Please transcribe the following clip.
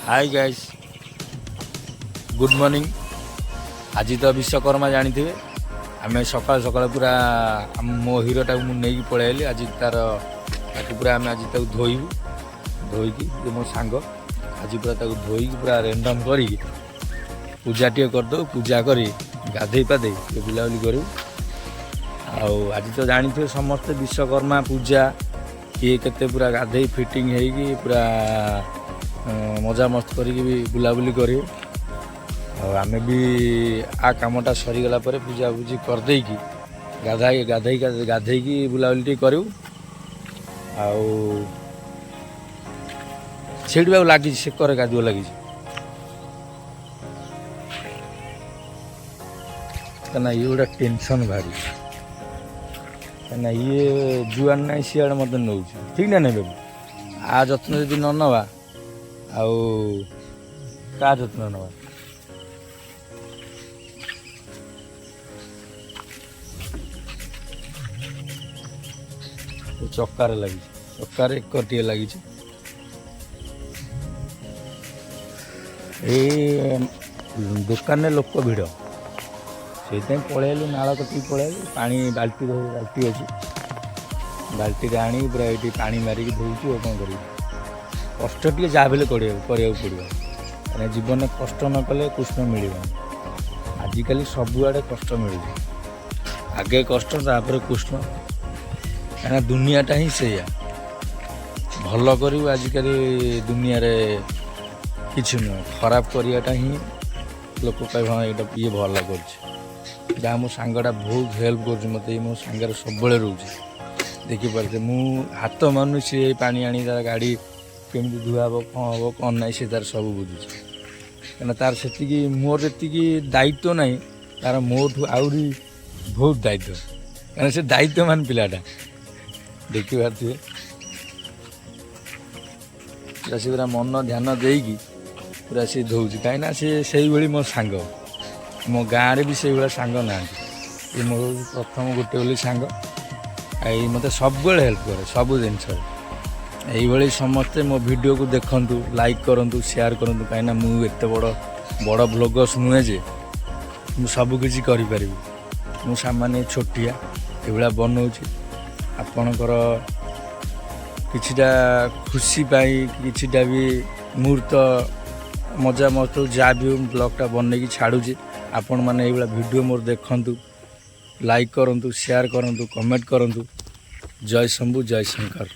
High guys, good morning. ଆଜି ତ ବିଶ୍ୱକର୍ମା ଜାଣିଥିବେ। ଆମେ ସକାଳୁ ସକାଳୁ ପୁରା ମୋ ହିରୋଟାକୁ ମୁଁ ନେଇକି ପଳେଇ ଆଇଲି। ଆଜି ତାର ତାକୁ ପୁରା ଆମେ ଆଜି ତାକୁ ଧୋଇବୁ। ଧୋଇକି, ଇଏ ମୋ ସାଙ୍ଗ, ଆଜି ପୁରା ତାକୁ ଧୋଇକି ପୁରା ରେଣ୍ଡମ୍ କରିକି ପୂଜା ଟିକେ କରିଦେବୁ। ପୂଜା କରି ଗାଧେଇ ପାଧେଇ ଟିକେ ବୁଲାବୁଲି କରିବୁ। ଆଉ ଆଜି ତ ଜାଣିଥିବେ ସମସ୍ତେ ବିଶ୍ୱକର୍ମା ପୂଜା, କିଏ କେତେ ପୁରା ଗାଧେଇ ଫିଟିଙ୍ଗ ହେଇକି ପୁରା ମଜାମସ୍ତ କରିକି ବି ବୁଲାବୁଲି କରିବେ। ଆଉ ଆମେ ବି ଆ କାମଟା ସରିଗଲା ପରେ ପୂଜାପୂଜି କରିଦେଇକି ଗାଧେଇକି ବୁଲାବୁଲି ଟିକେ କରିବୁ। ଆଉ ସେଇଠି ବି ଆଉ ଲାଗିଛି, ସେ କରେ କାଦୁଅ ଲାଗିଛି। କାହିଁକିନା ଇଏ ଗୋଟେ ଟେନସନ୍ ଭାରି, କାହିଁକିନା ଇଏ ଯୁଆଡ଼େ ନାହିଁ ସିଆଡ଼େ ମୋତେ ନେଉଛି। ଠିକ୍ ନା ନାଇଁ ବାବୁ? ଆ ଯତ୍ନ ଯଦି ନ ନେବା, ଆଉ କାହା ଯତ୍ନ ନେବା? ଏ ଚକାରେ ଲାଗିଛି, ଚକାରେ ଏକଟିଏ ଲାଗିଛି। ଏଇ ଦୋକାନରେ ଲୋକ ଭିଡ଼, ସେଇଥିପାଇଁ ପଳେଇ ଆଇଲୁ, ନାଳ କତିକି ପଳେଇ ଆଇଲୁ। ପାଣି ବାଲ୍ଟି, ବାଲ୍ଟି ଅଛି, ବାଲ୍ଟିରେ ଆଣିକି ପୁରା ଏଇଠି ପାଣି ମାରିକି ଧୋଉଛୁ। ଆଉ କ'ଣ କରିବୁ? କଷ୍ଟ ଟିକେ ଯାହା ବି ହେଲେ କରିବାକୁ ପଡ଼ିବ। କାହିଁକିନା ଜୀବନରେ କଷ୍ଟ ନ କଲେ କୃଷ୍ଣ ମିଳିବନି। ଆଜିକାଲି ସବୁଆଡ଼େ କଷ୍ଟ ମିଳୁଛି। ଆଗେ କଷ୍ଟ, ତାପରେ କୃଷ୍ଣ। କାହିଁକିନା ଦୁନିଆଟା ହିଁ ସେଇଆ। ଭଲ କରିବୁ, ଆଜିକାଲି ଦୁନିଆରେ କିଛି ନୁହେଁ। ଖରାପ କରିବାଟା ହିଁ ଲୋକ କହିବେ, ହଁ, ଏଇଟା ଇଏ ଭଲ କରୁଛି। ଯାହା ମୋ ସାଙ୍ଗଟା ବହୁତ ହେଲ୍ପ କରୁଛି ମୋତେ। ମୋ ସାଙ୍ଗରେ ସବୁବେଳେ ରହୁଛି। ଦେଖିପାରୁଥିବେ, ମୁଁ ହାତ ମାରୁନି, ସିଏ ପାଣି ଆଣି ତାର ଗାଡ଼ି କେମିତି ଧୁଆ ହେବ, କ'ଣ ହେବ, କ'ଣ ନାହିଁ, ସେ ତାର ସବୁ ବୁଝୁଛି। କାହିଁକିନା ତାର ସେତିକି, ମୋର ଯେତିକି ଦାୟିତ୍ୱ ନାହିଁ, ତାର ମୋଠୁ ଆହୁରି ବହୁତ ଦାୟିତ୍ୱ। କାହିଁକିନା ସେ ଦାୟିତ୍ୱମାନ ପିଲାଟା। ଦେଖିପାରୁଥିବେ, ପୁରା ସେ ପୁରା ମନ ଧ୍ୟାନ ଦେଇକି ପୁରା ସେ ଧୋଉଛି। କାହିଁକିନା ସେ ସେଇଭଳି ମୋ ସାଙ୍ଗ। ମୋ ଗାଁରେ ବି ସେଇଭଳିଆ ସାଙ୍ଗ ନାହାନ୍ତି। ଏ ମୋର ପ୍ରଥମ ଗୋଟେ ବୋଲି ସାଙ୍ଗ। ଆଉ ଏଇ ମୋତେ ସବୁବେଳେ ହେଲ୍ପ କରେ ସବୁ ଜିନିଷରେ। ଏଇଭଳି ସମସ୍ତେ ମୋ ଭିଡ଼ିଓକୁ ଦେଖନ୍ତୁ, ଲାଇକ୍ କରନ୍ତୁ, ସେୟାର କରନ୍ତୁ। କାହିଁକିନା ମୁଁ ଏତେ ବଡ଼ ବଡ଼ ବ୍ଲଗର୍ସ ନୁହେଁ ଯେ ମୁଁ ସବୁକିଛି କରିପାରିବି। ମୁଁ ସାମାନ୍ୟ ଛୋଟିଆ ଏଇଭଳିଆ ବନଉଛି ଆପଣଙ୍କର କିଛିଟା ଖୁସି ପାଇଁ, କିଛିଟା ବି ମୁହୂର୍ତ୍ତ ମଜା ମସ୍ତ ହଉ, ଯାହା ବି ହଉ, ମୁଁ ବ୍ଲଗ୍ଟା ବନେଇକି ଛାଡ଼ୁଛି। ଆପଣମାନେ ଏଇଭଳିଆ ଭିଡ଼ିଓ ମୋର ଦେଖନ୍ତୁ, ଲାଇକ୍ କରନ୍ତୁ, ସେୟାର କରନ୍ତୁ, କମେଣ୍ଟ କରନ୍ତୁ। ଜୟ ଶମ୍ଭୁ, ଜୟ ଶଙ୍କର।